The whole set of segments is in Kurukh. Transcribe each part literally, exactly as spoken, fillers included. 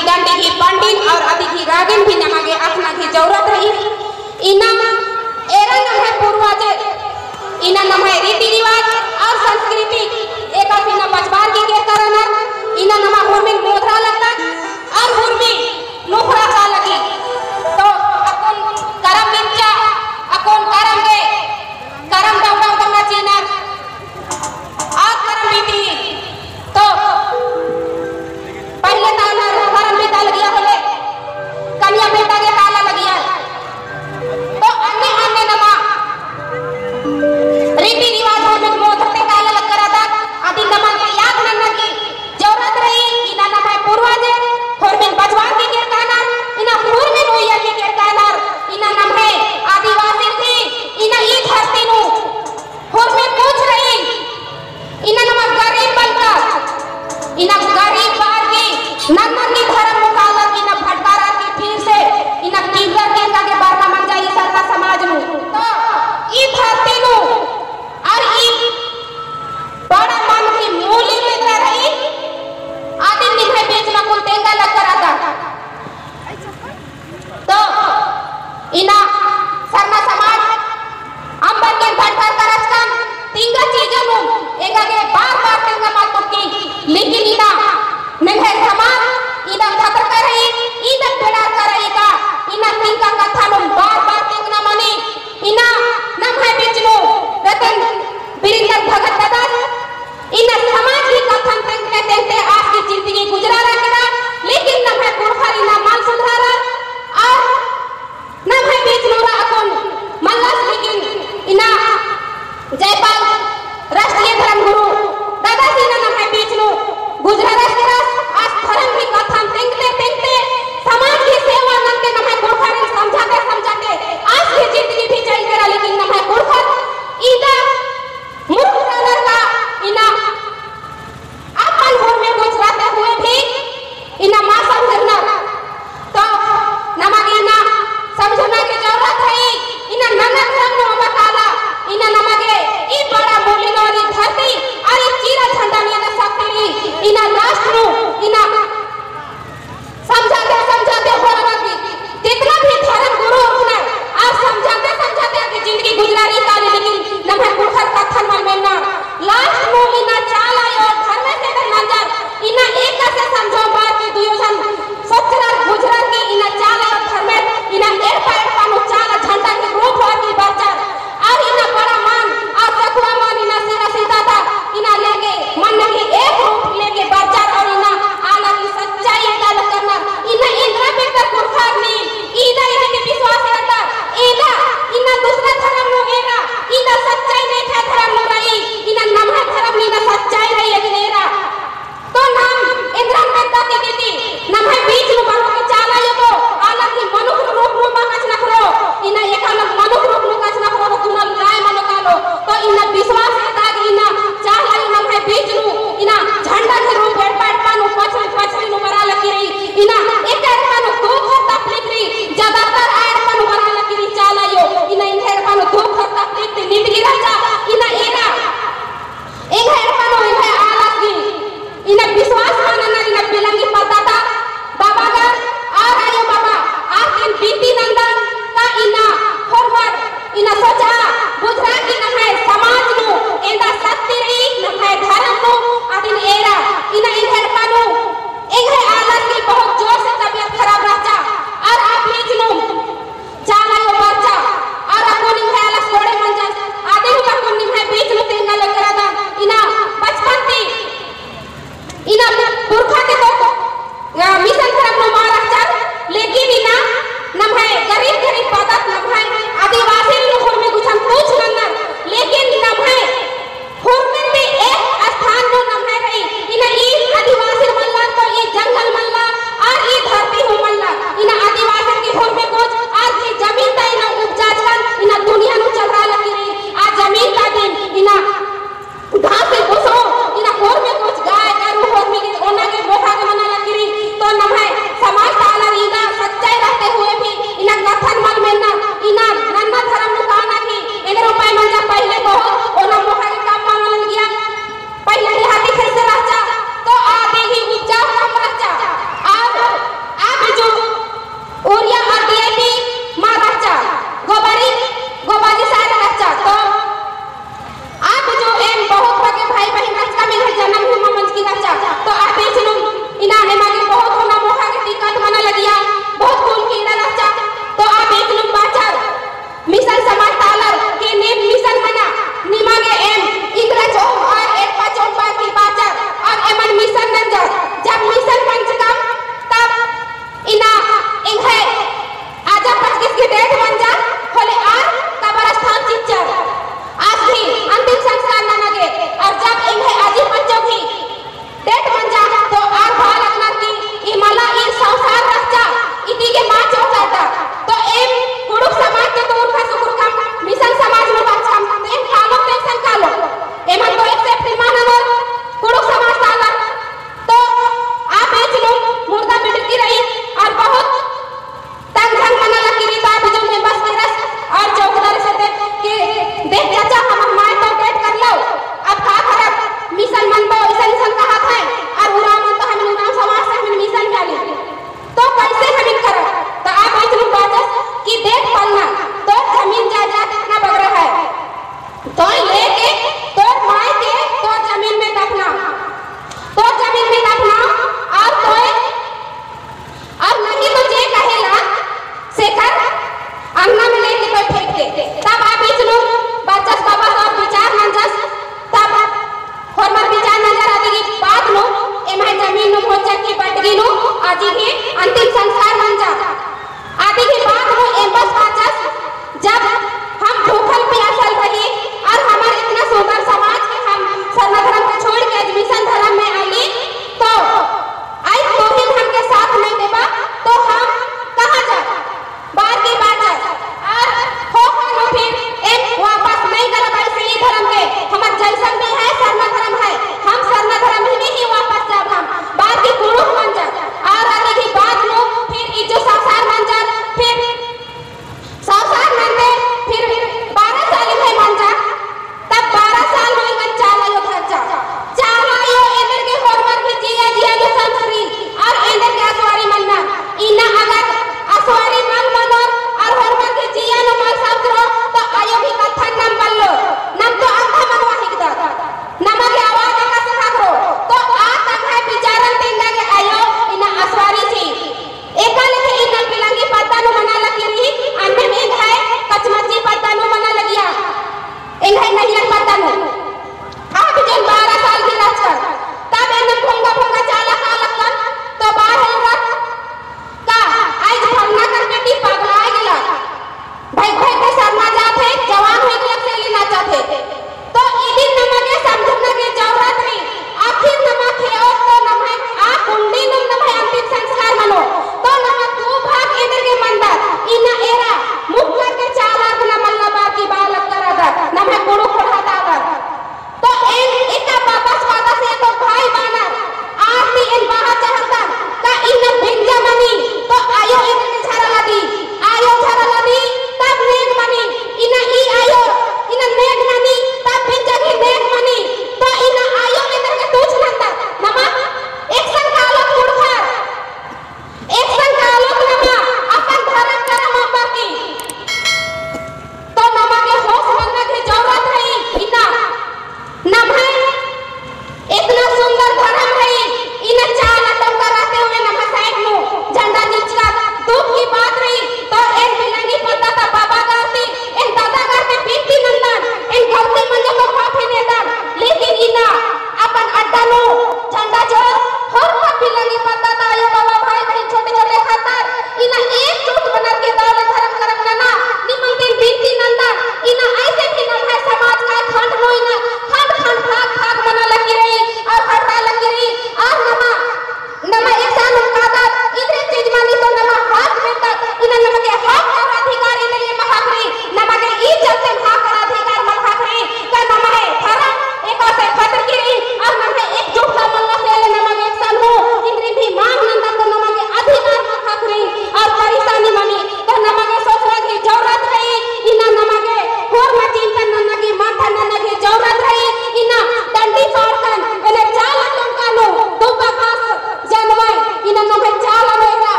डंडी गही पंडिन और अदी गही रागिन भी नमा गे अख़ना गही जरूरत रई। इन्ना एरा नम्है पूर्वज, इन्ना नम्है रीति रिवाज और संस्कृति एकासे इन्ना बचाबअर की केरका रअनर। इन्ना नमा हुरमिन मोधरा लगदत और हुरमी नुखरा का लगी। तो अक्कुन करम बिच्चा, अक्कुन करम गे, करम डौड़ाबअना चिअनर। आद करम बीती, तो पहिले ता एन्ने करम बीता लगिया होले, कनिया बेटा गे काला लगिया। तो अन्ने अन्ने नमा रीति रिवाज होले मोधरते काला लग्गा रअदत, अदिन नमा गे याद नन्ना की जरूरत रई, इन्ना नम्है पूर्वज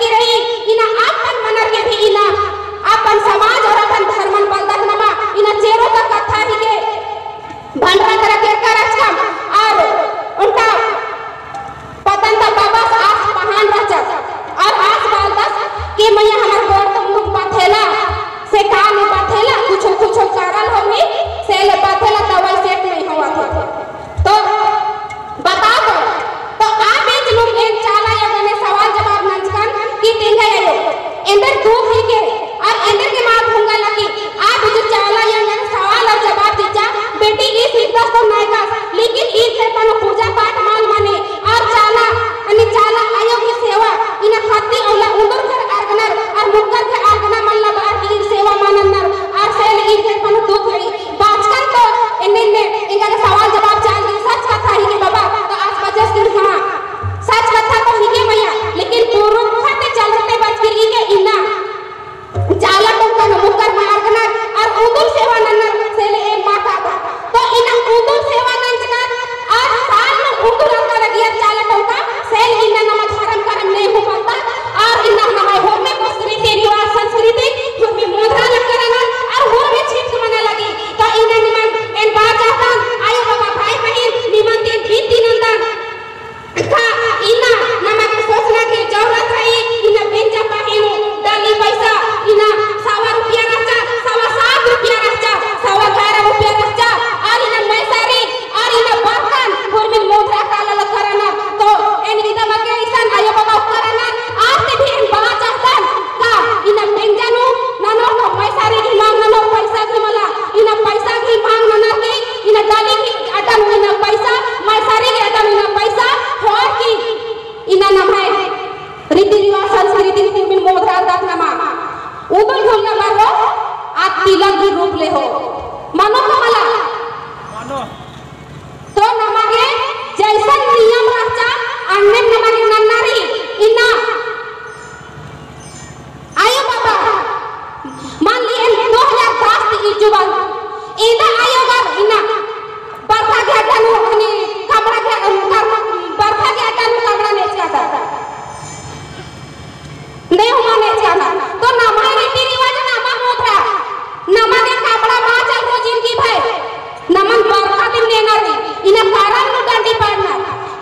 की रई, इन्ना अपन मनर गे भी इन्ना अपन समाज और अपन धर्मन बलदत नमा, इन्ना चेरो ता कत्था ही के भंडरा तरा केरका रहचकम और ओन्टा पद्दन ता बाबस आस पहान रहचस और आस बालदस कि मइय्याँ हमर गोड़ तो मुँह पथेला, से का नू पथेला, कुछो कुछो कारण होई, से ले पथेला, दवाई set नहीं होवत है। तो बता दो, तो आ बीच नू एन चाला आयो गने सवाल जवाब नंजकन कि तेंगा आयो, एन्देर दुख ही के, और एन्देर गे मात होंगा लगी, आ बीच चाला आयो गने सवाल और जवाब चिच्चा, बेटी ई सीखदस तो नैगस, लेकिन ई थे पनो पूजा पाठ मल मनी, और चाला, अनि चाला आयो की सेवा, इन्ना खत्ती अउला उन्दुर घर अरगनर, और मुक्कर घर अरगना मल्ला बअर की सेवा मल नन्नर, और से ले ई थे पनो दुख रई। बाचकन तो एन्ने एन्ने एंगा गे सवाल जवाब चाल गे सच कत्था ही के बाबा, तो आस बचस की हाँ, सच कत्था तो ही के मइय्याँ, लेकिन पुरुखा ती चलते बचकी रई के इन्ना चाला टोंका नू मुक्कर मा अरगनर और उन्दुल सेवा नन्नर से ले एम मा कादत। तो इन्ना उन्दुल सेवा नंजकन और साल नू उन्दुल अरगा लगिया चाला टोंका से ले इन्ना नमा धरम करम ने हूँ बलदत और इन्ना नमा होरमे कुछ रीति रिवाज संस्कृति होरमे मोधरा लग करना और होरमे छिप मना लगी। तो इन्ना निमन एन बात चाहतन, आयो बाबा भाई बहिन निमन ती बिनती नंदन। का इन्ना नमा गे सोचना की जरूरत रई, इन्ना बेंजा पाही नू डाली पैसा, इन्ना सवा रुपया रहचा, सवा सात रुपया रहचा, सवा ग्यारह रुपया रहचा, और इन्ना मैसारी, और इन्ना बरकन, हुरमिन मोधरा काला लग करना, तो एन विधवा गे इसन आयो बाबा करना, आस ती भी एन बात चाहतन, का इन्ना बेंजा नू, ननोर नू मैसारी गही मांग ननोर पैसा गही मला, इन्ना पैसा गही मांग ननर की, इन्ना डाली गही अड्डा नू इन्ना पैसा, मैसारी गही अड्डा नू इन्ना पैसा, होर की इन्ना नम्है रीति रिवाज संस्कृति नू हुरमिन मोधरा दत नमा। उन्दुल भुइया बरओ, आ तिलक गही रूप लेहो। मनो का मला? मनो। तो नमा गे जैसन नियम रहचा, अन्नेम नमा गे नन्ना रई, इन्ना आयो बाबा, मान ली एन दो हजार दस ती इज्जु बल, इन्ना आयो गर इन्ना बरखा गे अड्डा नू, हनी कमरा गे, कमरा, बरखा गे अड्डा नू कमरा नेचका ता। दे हुआ नेचका ता। तो नमा रीति रिवाज नमा मोधरा, नमा गे कमरा मा चल रो जिनगी भई। नमन बरखा दिम नेंगर रई, इन्ना करम नू डंडी पाड़ना।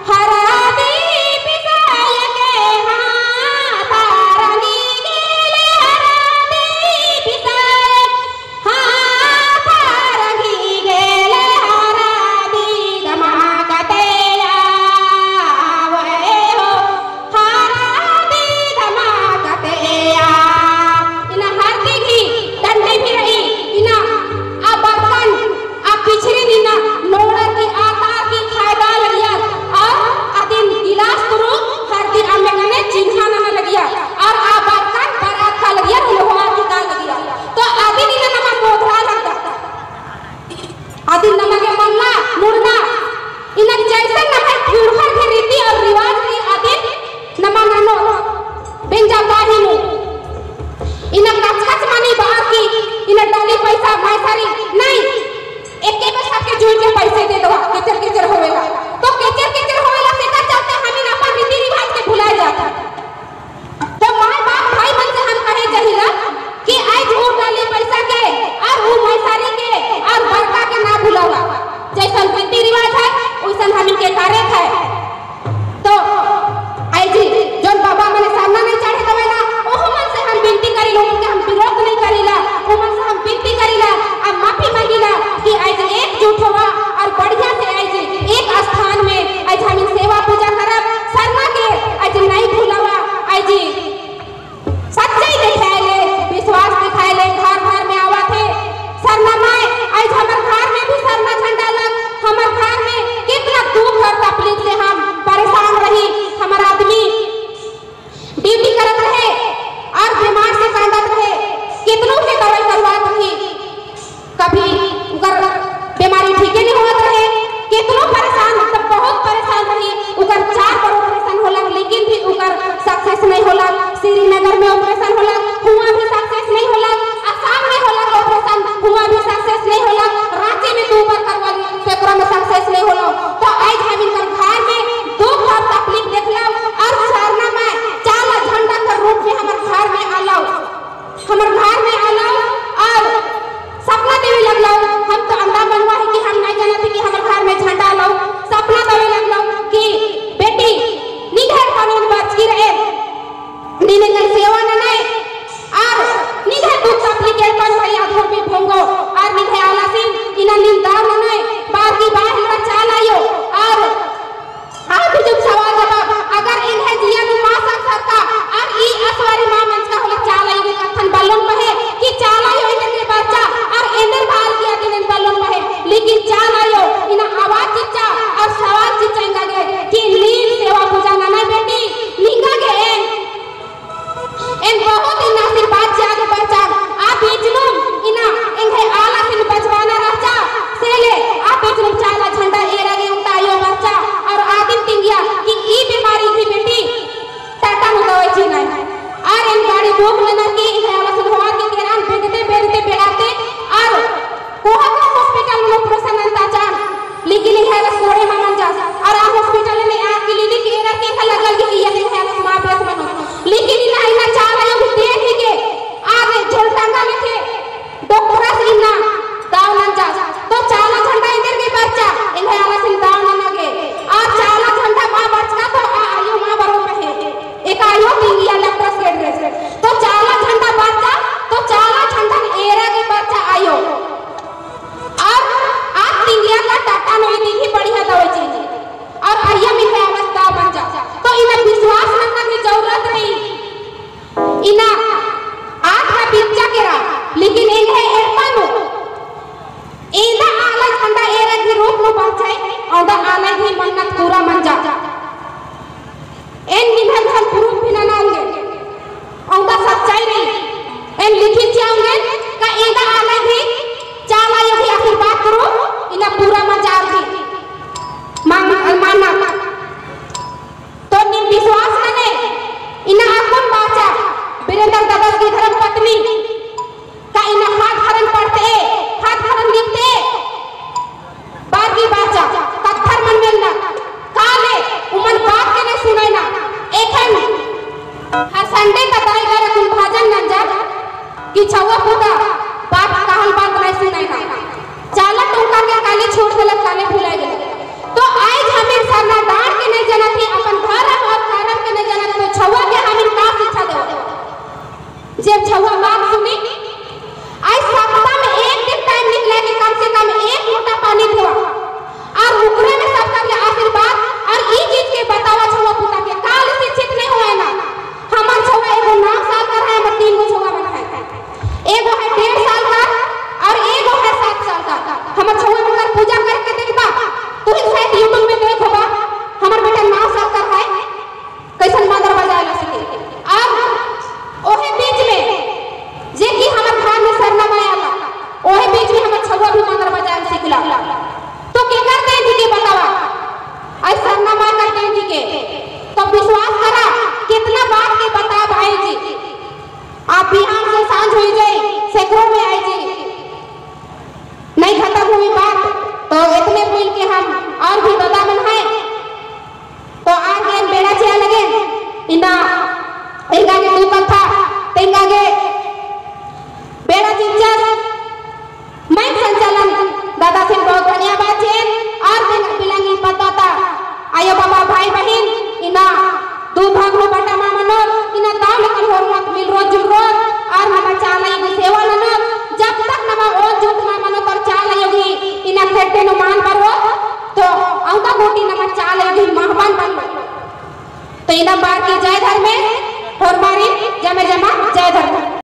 हरदी पिसाय के हाँ, तारनी गेले हरदी पिसाय, हाँ, भी ददा मन है, तो आर गे एन बेड़ा चिआ लगेन, इन्ना एंगा गे दू कत्था तेंगा गे बेड़ा चिच्चस। माइक संचालन दादासिन बहुत धन्यवाद चिएन। आर बिन बिलंगी पद्दा ता आयो बाबा भाई बहिन इन्ना दू भाग नू बटा मा मनोर, इन्ना ताऊ लेकन होरमत मिलरोत जुलरोत, आर नमा चाला आयो गही सेवा ननोत, जब तक नमा ओन जुट मा मनोत और चाला आयो गही इन्ना खेट्टे नू मान बरओत, तो अवंदा गूटी नमा चाला आयो गही महबन बन। तो इन्ना बार की जय धर्मेस, होरमारिन जमे जमा जय धर्मेस।